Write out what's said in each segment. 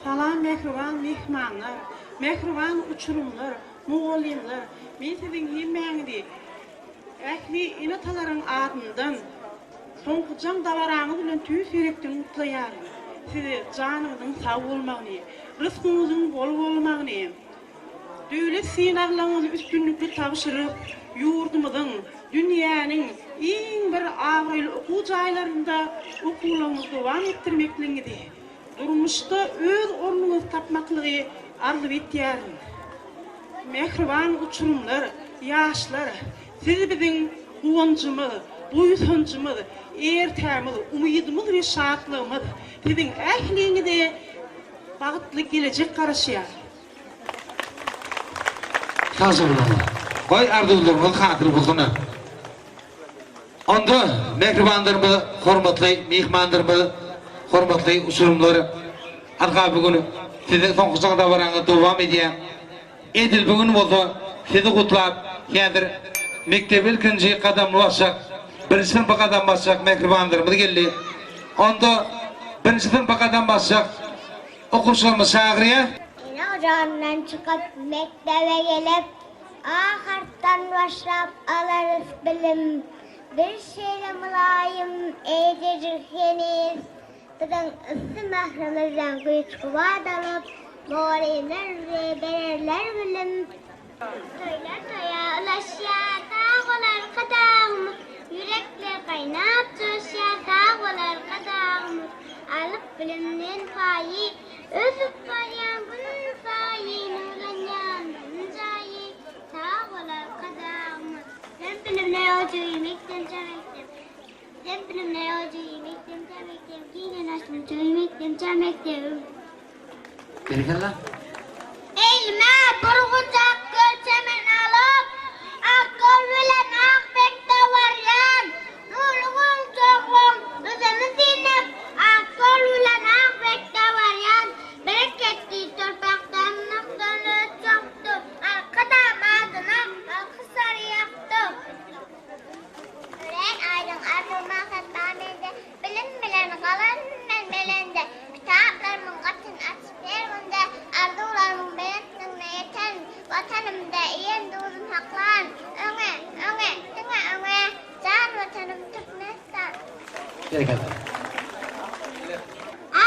Salam mähriban myhmanlar, mähriban uçurymlar, mugallymlar! Men siziň hemmäňizi ähli ene-atalaryň adyndan Soňky jaň dabaraňyz bilen tüýs ýürekden gutlaýaryn. Size janyňyzyň sag bolmagyny, rysgyňyzyň bol bolmagyny, döwlet synaglaryňyzy üstünlikli tabşyryp, ýurdumyzyň, dünýäniň iň bir abraýly okuw jaýlarynda okuwlaryňyzy dowam etdirmekligiňizi, Durmuşda öz ornuňyzy tapmaklygy arzuw etýärin. Mähriban uçurymlar, ýaşlar, siz biziň guwanjymyz, buýsanjymyz, ertämiz, umydymyz we şatlygymyz. Siziň ähliňize bagtly gelejek garaşýar. Sag boluň. Goý arzuwlaryňyz hasyl bolsun. Onda mähribanlarymyz, hormatly myhmanlarymyz, hormatly uçurymlar, anha bu gün siziň soňky jaň dabaraňyz dowam edýär. Edil bu gün bolsa sizi gutlap, häzir mekdebe ilkinji gadamyny basjak, birinji synpa gadam basjak mähribanlarymyz geldi. Onda birinji synpa gadam basjak okuwçylarymyzy çagyrýas. Ene ojagyndan çykyp, mekdebe gelip, A harpdan başlap alarys bilim. Biz şeýle mylaýym eýjejik heniz, Biziň yssy mährimizden güýç-kuwwat alyp, Mugallymlar bize bererler bilim. Toýlar toýa ulaşýar, sag bol Arkadagymyz, Ýürekler gaýnap joşýar, sag bol Arkadagymyz. Alyp bilimden paýy, ösüp barýan günsaýy, Nurlanýan bilim jaýy, sag bol Arkadagymyz. Sen bilimle ýolujy, mekdem ça mekdep. Sen bilimle ýolujy, mekdem ça mekdep. Giňden açdym çöý, mekdem ça mekdebim. Berekella. Elime bir gujak gül çemen alyp, Ak ýol bilen ak bekde barýan. Nurly gunçagyň üzümi synlap, Ak ýol bilen ak bekde barýan. Bereketli torpakdan nokdaly çokdy, Arkadag adyna alkyşlar ýakdy. Örän aýdyň arzuw-maksat bar mende, Bilim bilen galaryn men belende, Kitaplarymyň gatyn açyp her günde, Arzuwlarymyň belentligine ýeterin. Watanymda iýen duzum haklaryn, Öňe, öňe, diňe öňe, Jan Watanym Türkmenistan! Berekella.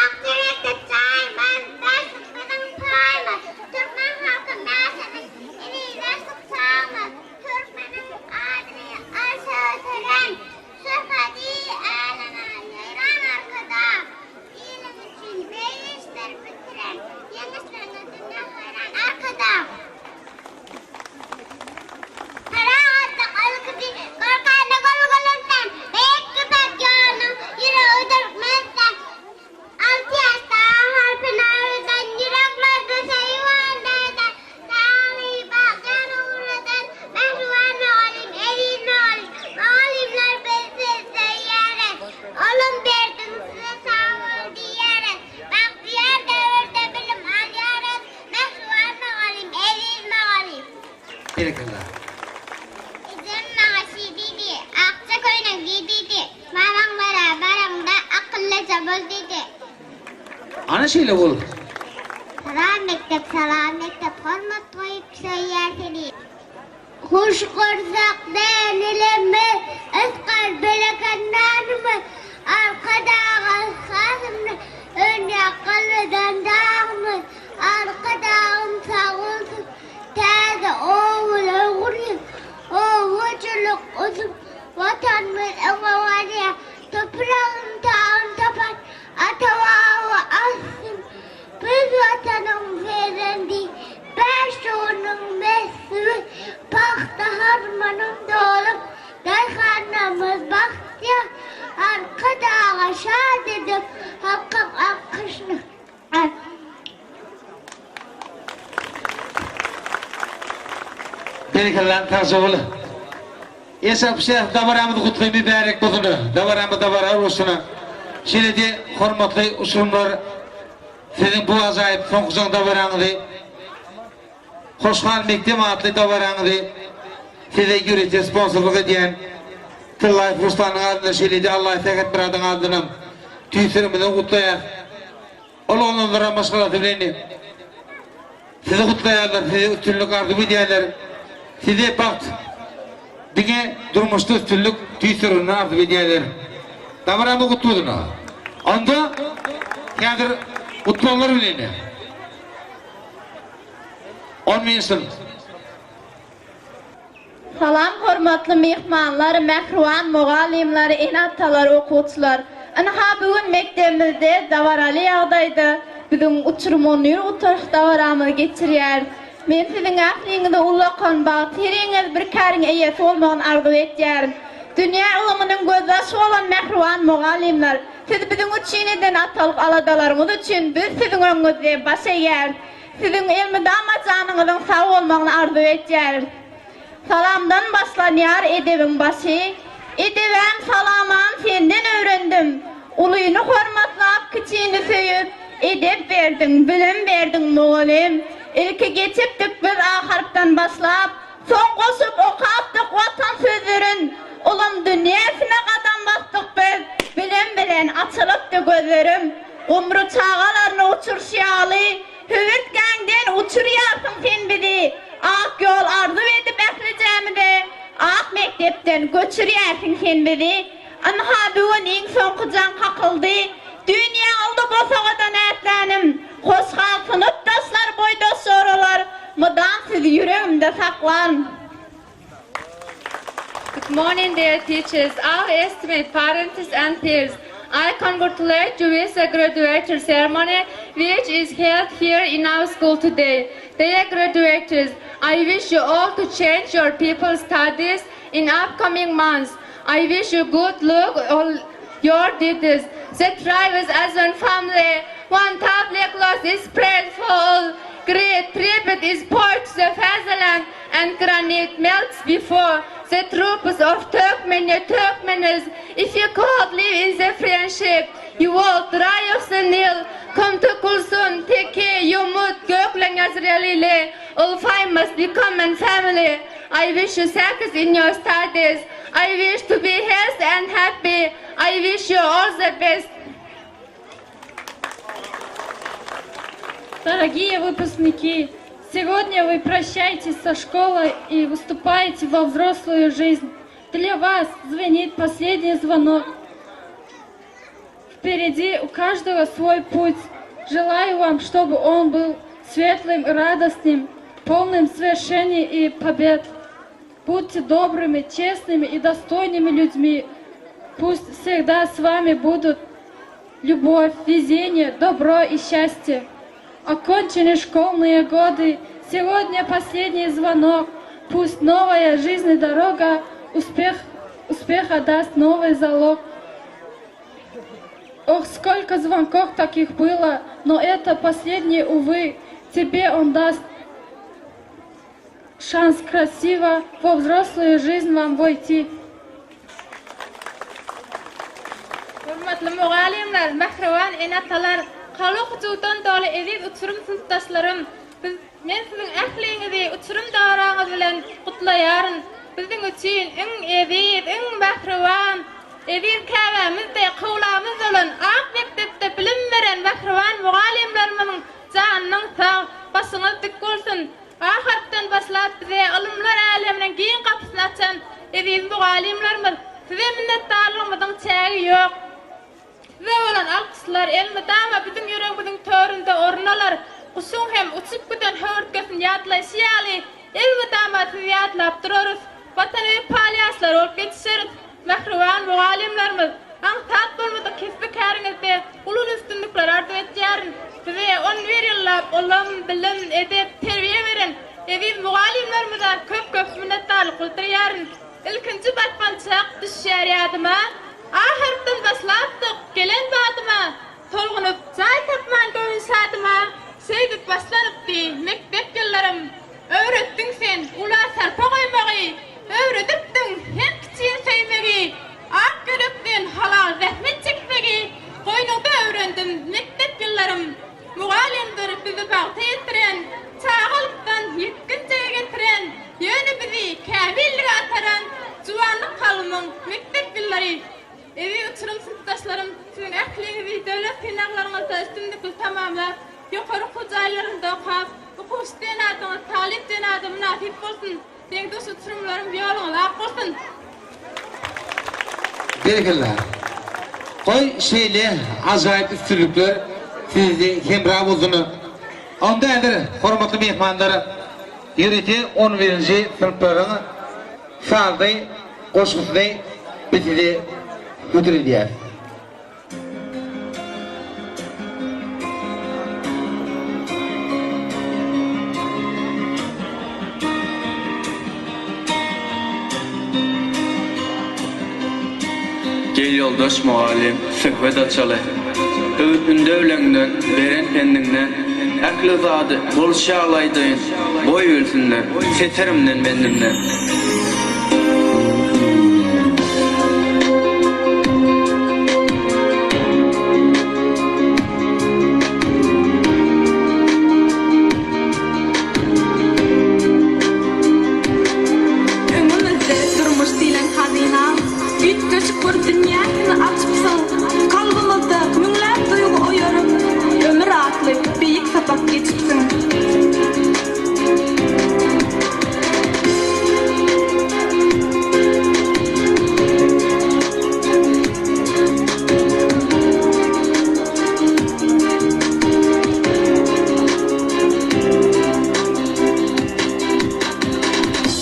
Ak ýürekli jaýymyz, Bäşlik biziň paýymyz, Türkmen halky mäşiniň Irideşlik çagymyz, Türkmeniň adyny arşa göteren, Şöhreti äleme ýaýran Arkadag, Iliň üçin beýik işler bitiren, Ýeňişlerine dünýä haýran Arkadag. Parahatlyk ülküsi görkana gül-gülüstan, Beýik Ýüpek ýolunyň ýüregi Türkmenistan. Alty ýaşda harpyny öwreden, Ýüreklerde söýgi öndürden, Talyba jan ugradan, Mähriban mugallym, eziz mugallym, Mugallymlar biz sizi söýýäris. Oglum berdiň size sag bol diýýäris. Bagtyýar döwürde bilim alýarys, Mähriban mugallym, eziz mugallym. Berekella. Ejem maňa şi diýdi, Akja köýnek giý diýdi. Mamaň bara baraňda akyllyja bol diýdi. Ana şeýle bol. Salam mekdep salam mekdep hormat goýup söýýär seni. Hoş gursak dänelemiz, ysgar bereket nanymyz, Arkadag hasymyz, önýär gylydan dagymyz, Arkadagym sag bolsun, täze obalar gurýar, obaçylyk ösüp, Watanymyz öňe barýar, topragyň tagyn tapan ata-baba aslym. Biz Watanyň perzendi, bäş doganyň meslibi, pagta harmanyn dolup, daýhanlarymyz bagtyýar. Arkadaga şat edip, halkyň alkyşyny Berekella sagja bol. Esap şäh dabaramyz gutly mübärek bolsun. Dabaramyz dabara bolsun. Şeýle-de hormatly uçurymlar siziň bu ajaýyp soňky jaň dabaraňyzy Hoşhal mekdep atly dabaraňyzy size ýörite sponsorlyk edýän Tyllaýew Ruslanyň adyndan şeýle-de Allaýew Sähetmyradyň adyndanam tüýs ýüregimizden gutlaýas. Ol oglanlaram maşgalasy bilen sizi gutlaýarlar, size üstünlik arzuw edýärler. Size bagt, diňe durmuşda üstünlik tüýs ýüreginden arzuw edýärler. Dabaramyz gutly bolsun. Onda häzir gutlaglar bilen on minutdan. Salam hormatly myhmanlar, mähriban mugallymlar, ene-atalar, okuwçylar! Ynha bu gün mekdebimizde dabaraly ýagdaýda biziň uçurym on bir gutaryş dabaramyzy geçirýäris. Men siziň ähliňize ullakan bagt, heriňiz bir käriň eýesi bolmagyny arzuw etýärin. Dünýä ylymynyň gözbaşy bolan mähriban mugallymlar, siz biziň üçin eden atalyk aladalaryňyz üçin biz siziň öňüňizde baş egýäris. Siziň elmydama janyňyzyň sag bolmagyny arzuw etýäris. Salamdan başlanýar edebiň başy. Edebem, salamam senden öwrendim. Ulyny hormatlap, kiçini söýüp, edep berdiň, bilim berdiň mugallym. Ilki geçipdik biz A harpdan başlap, soň goşup okapdyk Watan sözlerin. Ylym dünýäsine gadam basdyk biz, bilim bilen açylypdy gözlerim. Gumry çagalaryny uçurşy ýaly, Höwürtgäňden uçurýarsyň sen bizi, Ak ýol arzuw edip ählijämize, Ak mekdepden göçürýärsiň sen bizi. Ynha, bu gün iň soňky jaň kakyldy, Dünýä yldy bosagadan ätlänim. Hoş gal synpdaşlar, boýdaş joralar, Mydam sizi ýüregimde saklaryn. Good morning, dear teachers, our esteemed parents and peers. I congratulate you with the graduation ceremony, which is held here in our school today. Dear graduates, I wish you all to change your people's studies in upcoming months. I wish you good luck all your duties. The tribe as one family, one tablecloth is spread for all. Great tribute is poured to the fatherland and granite melts before the troops of Turkmenia, Turkmenes. If you could live in the friendship, you will dry of the Nile. Come to Kulsun, Teke, Yumut, Göklen, Azraelile, all five must become a family. I wish you success in your studies. I wish to be healthy and happy. I wish you all the best. Дорогие выпускники, сегодня вы прощаетесь со школой и выступаете во взрослую жизнь. Для вас звенит последний звонок. Впереди у каждого свой путь. Желаю вам, чтобы он был светлым и радостным, полным свершений и побед. Будьте добрыми, честными и достойными людьми. Пусть всегда с вами будут любовь, везение, добро и счастье. Окончены школьные годы, сегодня последний звонок. Пусть новая жизнь дорога успех, успеха даст новый залог. Ох, сколько звонков таких было, но это последний, увы. Тебе он даст шанс красиво во взрослую жизнь вам войти. Hormatly mugallymlar, mähriban ene-atalar, kalby hyjuwdan doly eziz uçurym synpdaşlarym! Biz, men siziň ähliňizi uçurym dabaraňyz bilen gutlaýaryn. Biziň üçin iň eziz, iň mähriban, eziz käbämiz-de, kyblamyz bolan ak mekdepde bilim beren mähriban mugallymlarymyzyň janynyň sag, başyňyz dik bolsun! A harpdan başlap bize ylymlar äleminiň giň gapysyny açan eziz mugallymlarymyz, size minnetdarlygymyzyň çägi ýok. Size bolan alkyşlar elmydama biziň ýüregimiziň töründe orun alar. Guşuň hem uçup giden höwürtgesini ýatlaýşy ýaly, elmydama sizi ýatlap durarys. Watana wepaly ýaşlar bolup ýetişeris. Mähriban mugallymlarymyz, aňsat bolmadyk kesbi-käriňizde uly-uly üstünlikleri arzuw etýärin. Size on bir ýyllap ylym, bilim, edep, terbiýe beren eziz mugallymlarymyza köp-köp minnetdarlyk bildirýärin. Ilkinji basgançak düşýär ýadyma, A harpdan başlapdyk, gelen badyma, Tolgunyp, jaý tapman göwün şadyma, Şeýdip başlanypdy mekdep ýyllarym. Öwretdiň sen ula sarpa goýmagy, Öwredipdiň hem kiçini söýmegi. Ak ýürek. uçurym synpdaşlarym, siziň ähliňizi döwlet synaglaryňyzda üstünlikli tamamlap, ýokary okuw jaýlarynda okap, okuwçy diýen adyňyz talyp diýen ada mynasyp bolsun! Deň-duş uçurymlarym ýoluňyz ak bolsun! Berekella. Goý şeýle ajaýyp üstünlikler sizde hemra bolsun. Onda häzir hormatly myhmanlar ýörite on birinji synplaryň sazly goşgusyny biz size hödür edýäris. Gel ýoldaş mugallym, söhbet açaly. Öwüt-ündewleňden, beren pendiňden, Ähli zady bolşy ýaly aýdaýyn, Goý bilsinler, setirimden, bendimden. Öňümizde durmuş diýlen hazyna, Üýtgeşik bir dünýäsini açypsyň. Kalbymyzda müňläp duýgy oýaryp, Ömür atly beýik sapak geçipsiň.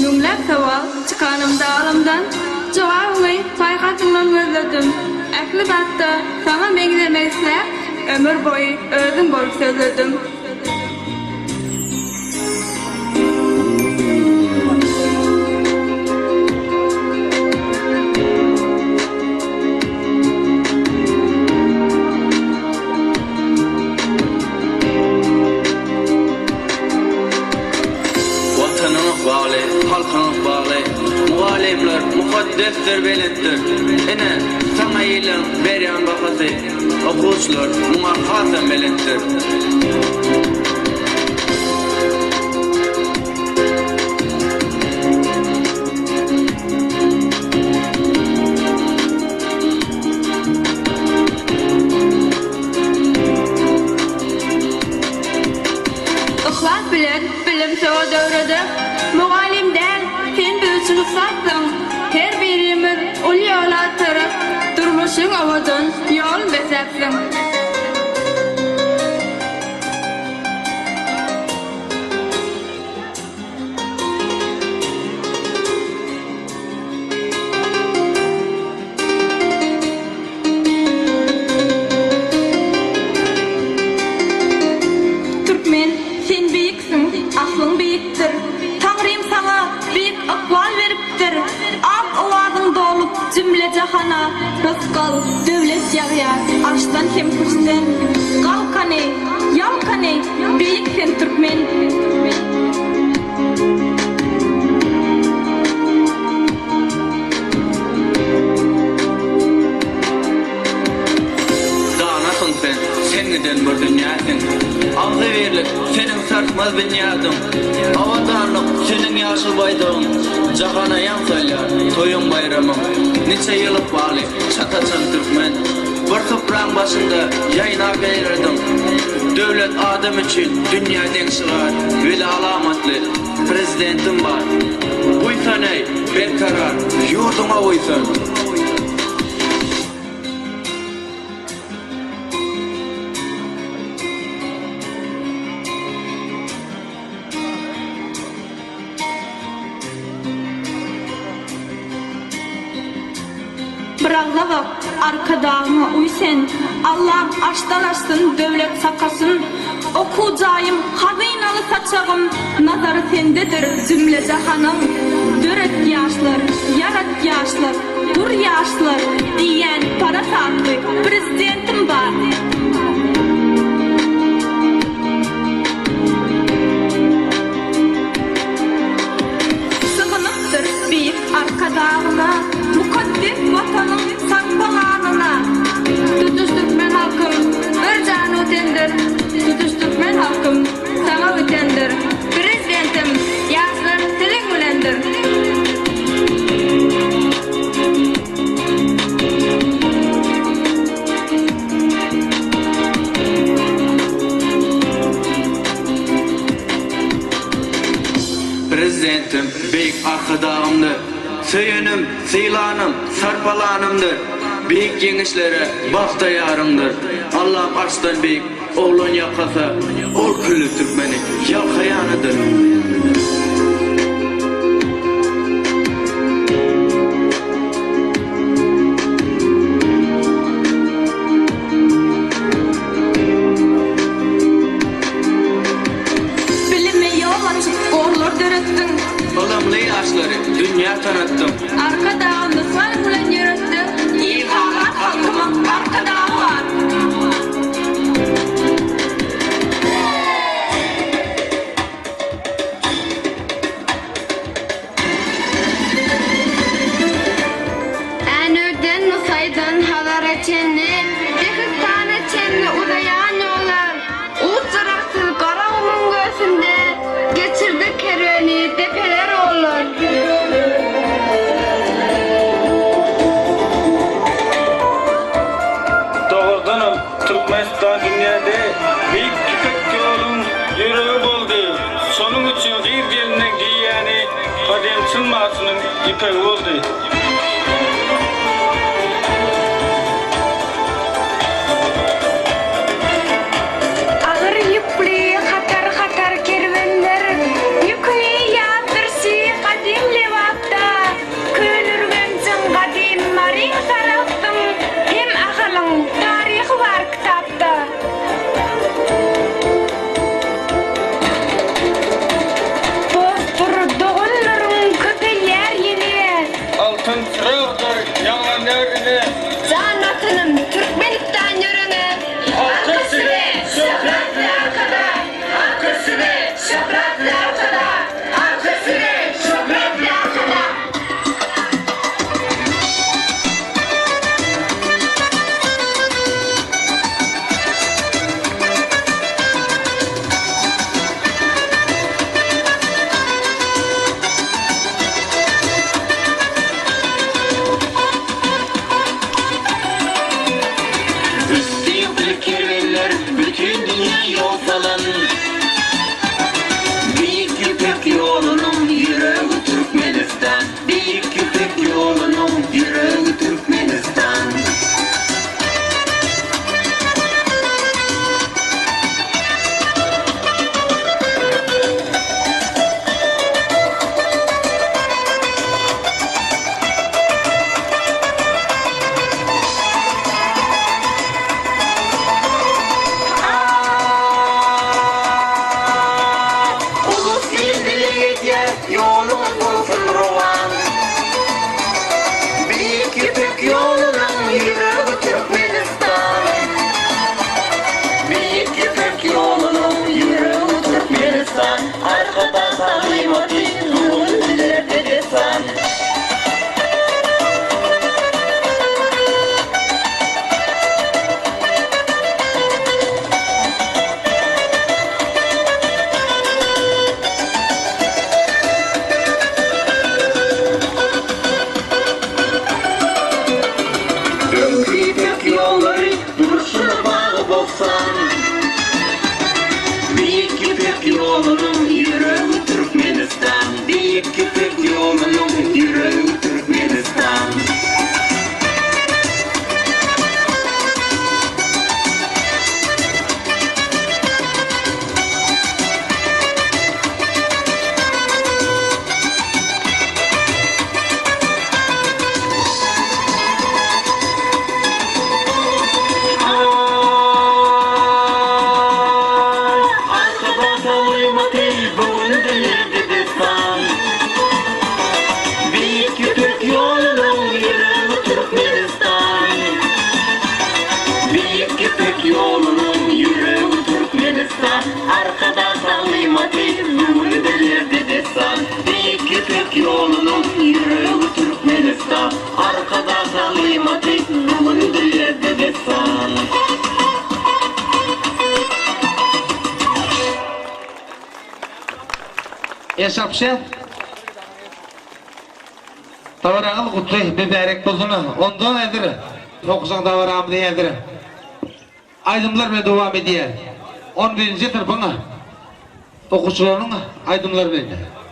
Müňläp sowal çykanymda alymdan, Jogabyňy paýhasyňdan gözledim. Ähli zatda saňa meňzemek isläp, Ömür boýy özüň bolup sözledim. Watanyň ykbaly, halkyň ykbaly, Mugallymlar mukaddesdir, belentdir. Ine, saňa iliň berýän bahasy, Okuwçylar muňa hasam belentdir. Yhlas bilen bilim sowat öwredip, Mugallym däl, sen biz üçin ussatsyň. Her birimiz uly ýola atyryp, Durmuşyň owadan ýolun besäpsiň. Türkmen, sen beýiksiň, aslyň beýikdir. Taňrym saňa beýik ykbal beripdir. Ak owazyň dolup jümle jahana, Rysgal, döwlet ýagýar arşdan hem kürsden. Galkany, ýalkany, beýik sen türkmen! Danasyň sen, sen giden bir dünýäsiň. Agzybirlik, seniň sarsmaz binýadyň. Abadanlyk, seniň ýaşyl baýdagyň. Jahana ýaň salýar toýuň baýramyň. Niçe ýyl ykbaly çat açan türkmen. Bir supraň başynda ýaýnap ýaýradyň. Döwlet adam üçin dünýä deň şygar. Weli alamatly Prezidentiň bar. Buýsan eý, berkarar ýurduňa buýsan! Bir agza bak, Arkadagyňa uý sen, Allam arşdan açsyn döwlet sakasyn, Okuw jaýym, hazynaly saçagym, Nazary sendedir jümle jahanyň. Döret ýaşlar, ýarat ýaşlar, gur ýaşlar diýýän parasatly Prezidentim bar. Sygynypdyr beýik Arkadagyna, Mukaddes Watanyň sarpa ganyna. Tutuş türkmen halkym bir janu tendir, Tutuş türkmen halkym saňa bitendir. Prezidentim, ýaşlar siziň bilendir. Prezidentim Beýik Arkadagymdyr. Söýenim, sylanym, sarpalanymdyr. Beýik ýeňişlere bagta ýarymdyr. Allam arşdan beýik, oglan ýalkasa, ol külli türkmeni ýalkaýanydyr. Bilime ýol açyp, gorlar döretdiň. Ylymly ýaşlary dünýä tanatdyň. Arkadagy nusgaň bilen ýöretdiň. Ilhalat halkymyň Arkadagy bar. Änewden, Nusaýdan Hazara çenli, Dehistana çenli uzaýan ýollar, uç-gyraksyz Garagumuň göwsünde geçirdi kerweni depeler olar. Dogrudanam, Türkmenistan dünýäde Beýik Ýüpek ýoluň ýüregi boldy. Şonuň üçin gyz-geliniň geýýäni gadym Çyn-Maçynyň ýüpegi boldy. Agyr ýükli hatar-hatar kerwenler Ýüküni ýazdyrşy gadym Lebapda, Köneürgenjiň, gadym Maryň, Saragtyň hem Ahalyň taryhy bar kitapda. Dostdur, doganlaryň köpelýär ýene. Altyn çyragdyr ýaňlanýar ine. Jan Watanym, Türkmenistan ýöreňe. Alkyş size, şöhratly Arkadag! Alkyş size, şöhratly Arkadag! Alkyş size, şöhratly Arkadag! Üsti ýükli kerwenler bütin dünýä ýol salan. Beýik Ýüpek ýolunyň ýüregi Türkmenistan. Beýik Ýüpek ýolunyň ýüregi Türkmenistan. Ulus il dileg edýär, ýoluňyz bolsun rowan. Beýik Ýüpek ýolunyň ýüregi Türkmenistan. Beýik Ýüpek ýolunyň ýüregi Türkmenistan. Arkadag taglymaty bu gün dillerde dessan. Öňki ýüpek ýollary durşuna bagy-bossan. Beýik Ýüpek ýolunyň ýüregi Türkmenistan. Beýik Ýüpek ýolunyň ýüregi Türkmenistan. Arkadag taglymaty bu gün dillerde dessan. Beýik Ýüpek ýolunyň ýüregi Türkmenistan. Beýik Ýüpek ýolunyň ýüregi Türkmenistan. Arkadag taglymaty bu gün dillerde dessan. Beýik Ýüpek ýolunyň ýüregi Türkmenistan. Arkadag taglymaty bu gün dillerde dessan. Eşapşe Dabaraňyz gutly, mübärek bolsun. Ondan häzir soňky dabaramyzy häzir aýdymlar bilen dowam edýär. On birinji synpyň okuwçylarynyň aýdymlary bilen.